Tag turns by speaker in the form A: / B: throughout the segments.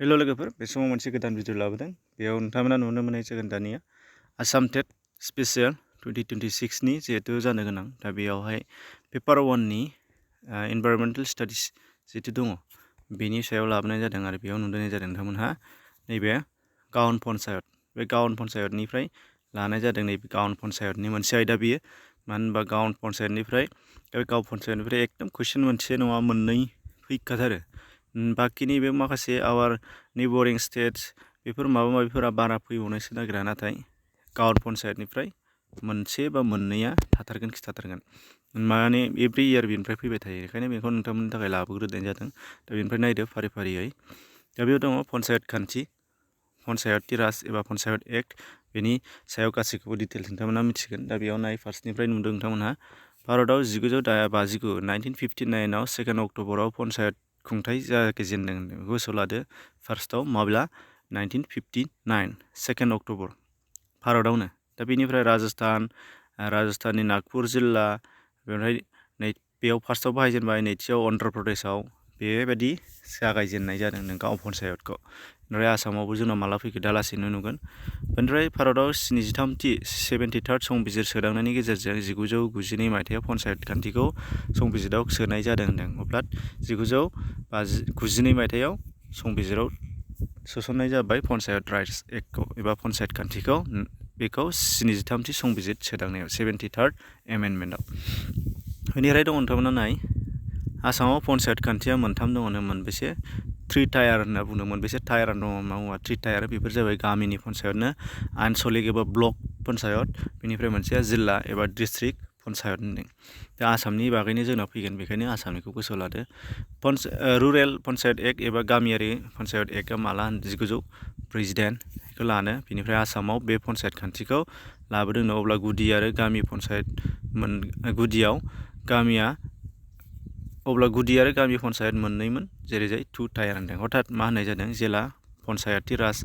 A: Hello लोगोफोर बे समाव मोनसे गोदान भिडिअ लाबोदों बेयाव नोंथांमोना नुनो मोननाय जागोन दानिया आसाम टेट स्पेसियेल 2026 नि जिहेतु जानो गोनां दा बेयावहाय पेपार 1 नि एनवायरनमेन्टेल स्टाडिज जिहेतु दङ बेनि सायाव लाबोनाय जादों आरो बेयाव नुनाय जादों नोंथांमोनहा नैबे गावन पन्चायत बे गावन पन्चायतनिफ्राय लानाय जादों नैबे गावन पन्चायतनि मोनसे आयदा बियो मानो होनबा गावन पन्चायतनिफ्राय एकदम कुइसन मोनसे नङा मोननै फैखाथारो बाखिनि बे माखासे आवार नेबरिं स्टेट्स बेफोर माबा माबिफोरा बारा फैबावनोसो नागिरा नाथाय गावन पन्चायतनिफ्राय मोनसे बा मोननैया थाथारगोन खिथाथारगोन माने एभ्रि इयार बेनिफ्राय फैबाय थायो बेखायनो बेखौ नोंथांमोननि थाखाय लाबोग्रोनाय जादों दा बेनिफ्राय नायदो फारि फारियै दा बेयाव दङ पन्चायत खान्थि पन्चायती राज एबा पन्चायत एक्ट बेनि सायाव गासैखौबो डिटेल्स नोंथांमोना मिथिगोन दा बेयाव नाय फार्स्टनिफ्राय नुदों नोंथांमोनहा भारतआव 1959 आव 2 अक्ट'बराव पन्चायत खुंथाय जागायजेनदों गोसोआव लादो फार्स्टआव माब्ला 1959 2 अक्ट'बर भारतआवनो दा बेनिफ्राय राजस्थाननि नागपुर जिल्ला बेनिफ्राय बेयाव फार्स्टआव बाहायजेनबाय नैथियाव अन्ध्र प्रदेशआव बेबायदि जागायजेननाय जादों गाव पन्चायतखौ ओमफ्राय आसामावबो जोंनाव माला फैखो दा लासैनो नुगोन बेनिफ्राय भारतआव 73rd संबिजिर सोदांनायनि गेजेरजों 1992 मायथाइयाव पन्चायत खान्थिखौ संबिजिराव सोनाय जादों होनदों अब्ला 1992 मायथाइयाव संबिजिराव सोसननाय जाबाय पन्चायत राज एक्टखौ एबा पन्चायत खान्थिखौ बेखौ 73थि संबिजिर सोदांनायाव 73rd एमेन्डमेन्टआव बेनिफ्राय दङ नोंथांमोना नाय आसामाव पन्चायत खान्थिया मोनथाम दङनो मोनबेसे 3 टायार होनना बुंदों मोनबेसे टायार दङ मावा 3 टायार बेफोर जाबाय गामिनि पन्चायतनो आनसलिक एबा ब्लक पन्चायत बेनिफ्राय मोनसेया जिल्ला एबा डिस्ट्रिक्ट पन्चायत होनदों दा आसामनि बागैनो जोंनाव फैगोन बेखायनो आसामनिखौ गोसोआव लादो रुरेल पन्चायत एक्ट एबा गामियारि पन्चायत एक्टआ माला 1940 बेखौ लानो बेनिफ्राय आसामाव बे पन्चायत खान्थिखौ लाबोदोंनो अब्ला गुदि आरो गामि पन्चायत पन्चायत मोननैमोन जेरैजाय 2 टायार होनदों हठात मा होननाय जादों जेला पन्चायती राज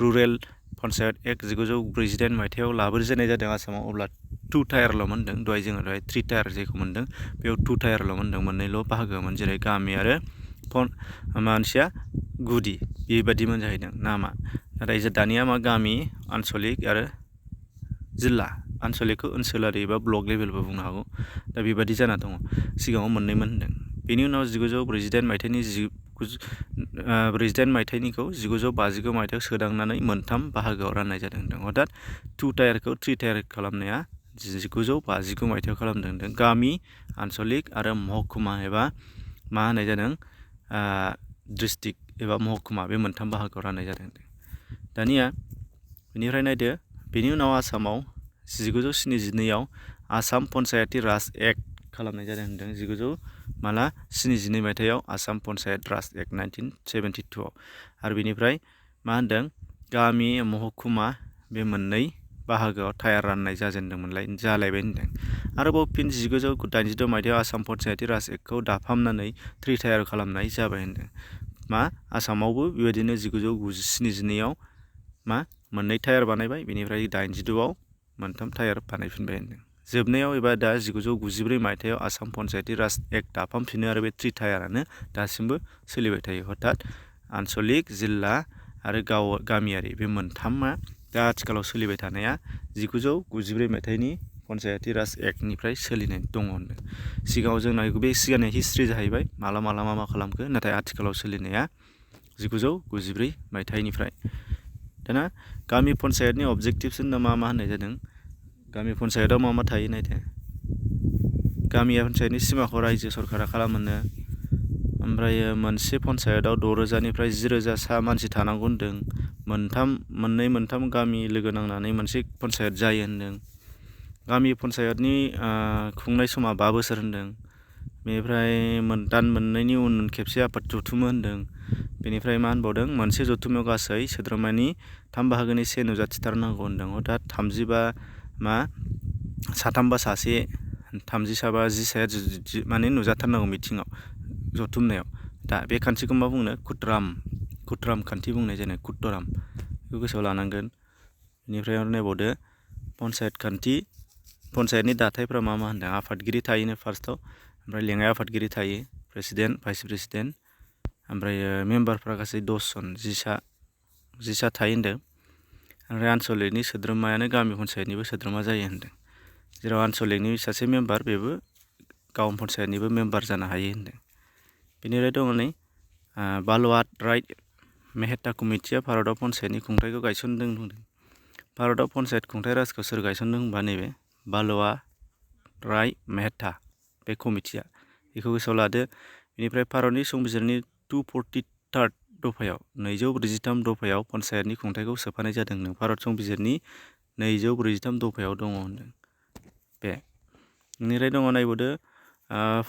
A: रुरेल पन्चायत एक्ट 1940 मायथाइयाव लाबोजेननाय जादों आसामाव अब्ला 2 टायारल' मोनदों दहाय जोङो 3 टायार जेखौ मोनदों बेयाव 2 टायारल' मोनदों मोननैल' बाहागोमोन जेरै गामि आरो मानसिया गुदि बेबायदिमोन जाहैदों नामा नाथाय दानिया मा गामि आनसलिक आरो जिल्ला आनसलिकखौ ओनसोलारि एबा ब्लक लेभेलबो बुंनो हागौ दा बेबायदि जाना दङ सिगाङाव मोननैमोन होनदों बेनि उनाव 1948 मायथाइनिखौ 1959 मायथाइयाव सोदांनानै मोनथाम बाहागोआव राननाय जादों होनदों हठात 2 टायारखौ 3 टायार खालामनाया 1959 मायथाइयाव खालामदों होनदों गामि आनसलिक आरो महकुमा एबा मा होननाय जादों डिस्ट्रिक्ट एबा महकुमा बे मोनथाम बाहागोआव राननाय जादों दानिया बेनिफ्राय नायदो बेनि उनाव आसामाव 1972 आव आसाम पन्चायती राज एक्ट खालामनाय जादों होनदों 1972 मायथाइयाव आसाम पन्चायत राज एक्ट 1972 आव आरो बेनिफ्राय मा होनदों गामि महकुमा बे मोननै बाहागोआव टायार राननाय जालायबाय होनदों आरोबाव फिन 1986 मायथाइयाव आसाम पन्चायती राज एक्टखौ दाफामनानै 3 टायार खालामनाय जाबाय होनदों मा आसामावबो बेबायदिनो 1972 आव मा मोननै टायार बानायबाय बेनिफ्राय 82 आव मोनथाम टायार बानायफिनबाय होनदों जोबनायाव एबा दा 1994 मायथाइयाव आसाम पन्चायती राज एक्ट दाफामफिनो आरो बे 3 टायारानो दासिमबो सोलिबाय थायो हठात आनसलिक जिल्ला आरो गामियारि बे मोनथामा दा आथिखालाव सोलिबाय थानाया 1994 मायथाइनि पन्चायती राज एक्टनिफ्राय सोलिनाय दङ होनदों सिगाङाव जोंना बे सिगांनि हिस्ट्रि जाहैबाय माला मा खालामखो नाथाय आथिखालाव सोलिनाया 1994 मायथाइनिफ्राय दाना गामि पन्चायतनि अबजेक्टिभ्स होनना मा होननाय जादों गामि पन्चायतआव मा थायो नायदो गामि पन्चायतनि सिमाखौ रायजो सरकारा खालामोनो ओमफ्राय मोनसे पन्चायतआव 6,000निफ्राय 10,000 सा मानसि थानांगौ होनदों मोनथाम गामि लोगो नांनानै मोनसे पन्चायत जायो होनदों गामि पन्चायतनि खुंनाय समा 5 बोसोर होनदों बेनिफ्राय दान मोननैनि उन खेबसे आफाद जथुमो होनदों बेनिफ्राय मा होनबावदों मोनसे जथुमायाव गासै सोद्रोमानि 3 बाहागोनि 1 नुजाथिथारनांगौ होनदों हठात 3 बा सासे 30 साबा 10 साया माने नुजाथारनांगौ मिथिङाव जथुमनायाव दा बे खान्थिखौ मा बुंनो कुट्राम खान्थि बुंनाय जायो कुट्टराम बेखौ गोसोआव लानांगोन बेनिफ्राय आरो नायबावदो पन्चायत खान्थि पन्चायतनि दाथायफ्रा मा होनदों आफादगिरि थायोनो फार्स्टआव ओमफ्राय लेङाइ आफादगिरि थायो प्रेसिडेन्ट भाइस प्रेसिडेन्ट ओमफ्राय मेम्बारफ्रा गासै 10 जन 10 थायो होन्दों। ओमफ्राय आनसलिकनि सोद्रोमायानो गामि पन्सायतनिबो सोद्रोमा जायो होन्दों। जेराव आनसलिकनि सासे मेम्बार बेबो गावन पन्सायतनिबो मेम्बार जानो हायो होन्दों। बेनिफ्राय दङ नै बालुआट राय मेहता कमिटिया भारतआव पन्सायतनि खुंथायखौ गायसनदों बुंदों। भारतआव पन्सायत खुंथाय राजखौ सोर गायसनदों होनबा नैबे बालुआट राय मेहता बे कमिटिया, बेखौ गोसोआव लादो। बेनिफ्राय भारतनि संबिजिरनि 243 दफायाव 243 दफायाव पन्सायतनि खुंथायखौ सोफानाय जादों। भारत संबिजिरनि 243 दफायाव दङ होनदों बे। बेनिफ्राय दङ नायबावदो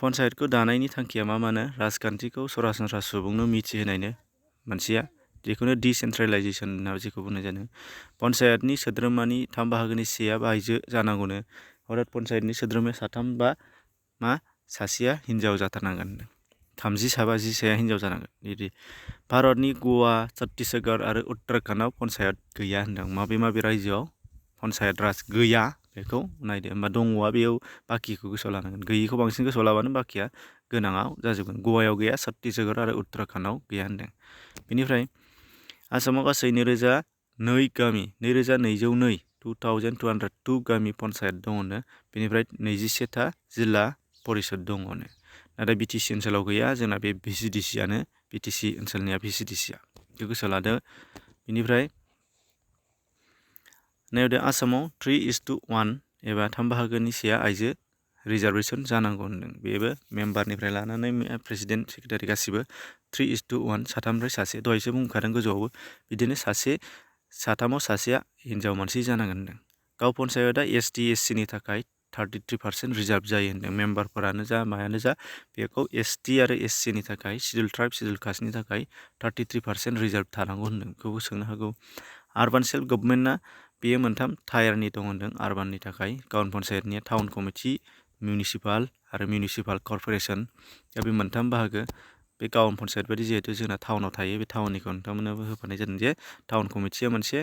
A: पन्सायतखौ दानायनि थांखिया मानो राजखान्थिखौ सरासनस्रा सुबुंनो मिथिहोनायनो मोनसेया, बेखौनो डिसेन्ट्रेलाइजेसन होनना जेखौ बुंनाय जादों। पन्सायतनि सोद्रोमानि 3 बाहागोनि 1/3 आइजो जानांगौनो। अर्थात पन्सायतनि सोद्रोमाया 3 बा सासेया हिन्जाव जाथारनांगोन। 30 साबा 10 हिन्जाव जानांगोन बिदि। भारतनि गवा, छत्तीसगढ़ आरो उत्तराखन्डआव पन्सायत गैया होनदों। माबे रायजोआव पन्सायत राज गैया बेखौ नायदो। होमबा दङआ बेयाव बाखिखौ गोसोआव लानांगोन। गैयिखौ बांसिन गोसोआव लाबानो बाखिया गोनाङाव जाजोबगोन। गवायाव गैया, छत्तीसगढ़ आरो उत्तराखन्डआव गैया होनदों। बेनिफ्राय आसामाव गासै 2002 गामि 2202 गामि पन्सायत दङनो। बेनिफ्राय 21था जिल्ला परिषद दङनो। नाथाय बिटिसि ओनसोलाव गैया, जोंना बे भिसिडिसिआनो बिटिसि ओनसोलनिया भिसिडिसिआ, बेखौ गोसोआव लादो। बेनिफ्राय नायदो आसामाव 3:1 एबा 3 बाहागोनि 1 आइजो रिजार्भेसन जानांगौ होनदों। बेबो मेम्बारनिफ्राय लानानै प्रेसिडेन्ट सेक्रेटारि गासिबो 3:1 साथामनिफ्राय सासे। दहायसो बुंखादों गोजौआवबो बिदिनो साथामाव सासेया हिन्जाव मानसि जानांगोन होनदों। गाव पन्सायतआ ST SCनि थाखाय 33% रिजार्भ जायो होनदों। मेम्बारफोरानो जा मायानो जा बेखौ ST आरो SCनि थाखाय सिडुल ट्राइब सिडुल कास्टनि थाखाय 33% रिजार्भ थानांगौ होनदों। बेखौबो सोंनो हागौ। आरबान सेल्फ गभर्नमेन्टआ बेयो 3 टायारनि दं होनदों। आरबाननि थाखाय गावन पन्सायतनिया टाउन कमिटि, मिउनिसिपाल आरो मिउनिसिपाल कर्प'रेसन। दा बे 3 बाहागो। बे गावन पन्सायत बायदि जिहेतु जोंना टाउनाव थायो, बे टाउननिखौ नोंथांमोननोबो होफानाय जादों जे टाउन कमिटिया मोनसे,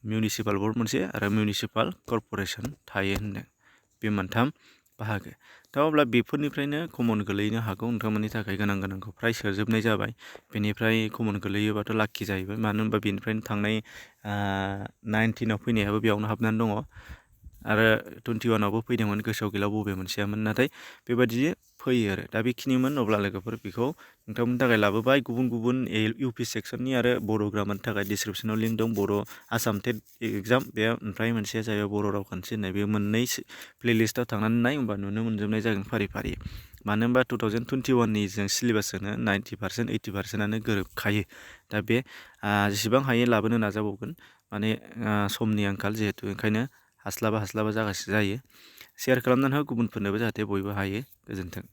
A: मिउनिसिपाल बर्ड मोनसे आरो मिउनिसिपाल कर्प'रेसन थायो होनदों। बे 3 बाहागो। दा अब्ला बेफोरनिफ्रायनो कमन गोलैनो हागौ। नोंथांमोननि थाखाय गोनांखौ फ्राय सोजोबनाय जाबाय। बेनिफ्राय कमन गोलैयोबाथ' लाखि जाहैबाय। मानो होनबा बेनिफ्रायनो थांनाय 19आव फैनायाबो बेयावनो हाबनानै दङ आरो 21आवबो फैदोंमोन। गोसोआव गैला बबे मोनसेयामोन, नाथाय बेबायदि फैयो आरो। दा बेखिनिमोन। अब्ला लोगोफोर बेखौ नोंथांमोननि थाखाय लाबोबाय। गुबुन UP सेक्सननि आरो बड' ग्रामारनि थाखाय डिसक्रिपसनाव लिंक दं। आसाम टेट एग्जाम बे, ओमफ्राय मोनसेया जाहैबाय बर' रावखान्थि होननाय। बे मोननै प्लेलिस्टआव थांनानै नाय, होमबा नुनो मोनजोबनाय जागोन फारि फारि। मानो होनबा 2021नि जों सिलेबासजोंनो 90% 80%आनो गोरोबखायो। दा बे जेसेबां हायो लाबोनो नाजाबावगोन। माने समनि आंखाल जिहेतु, ओंखायनो हास्लाबा जागासिनो जायो। शेयार खालामनानै हो गुबुनफोरनोबो, जाहाथे बयबो हायो। गोजोन्थों।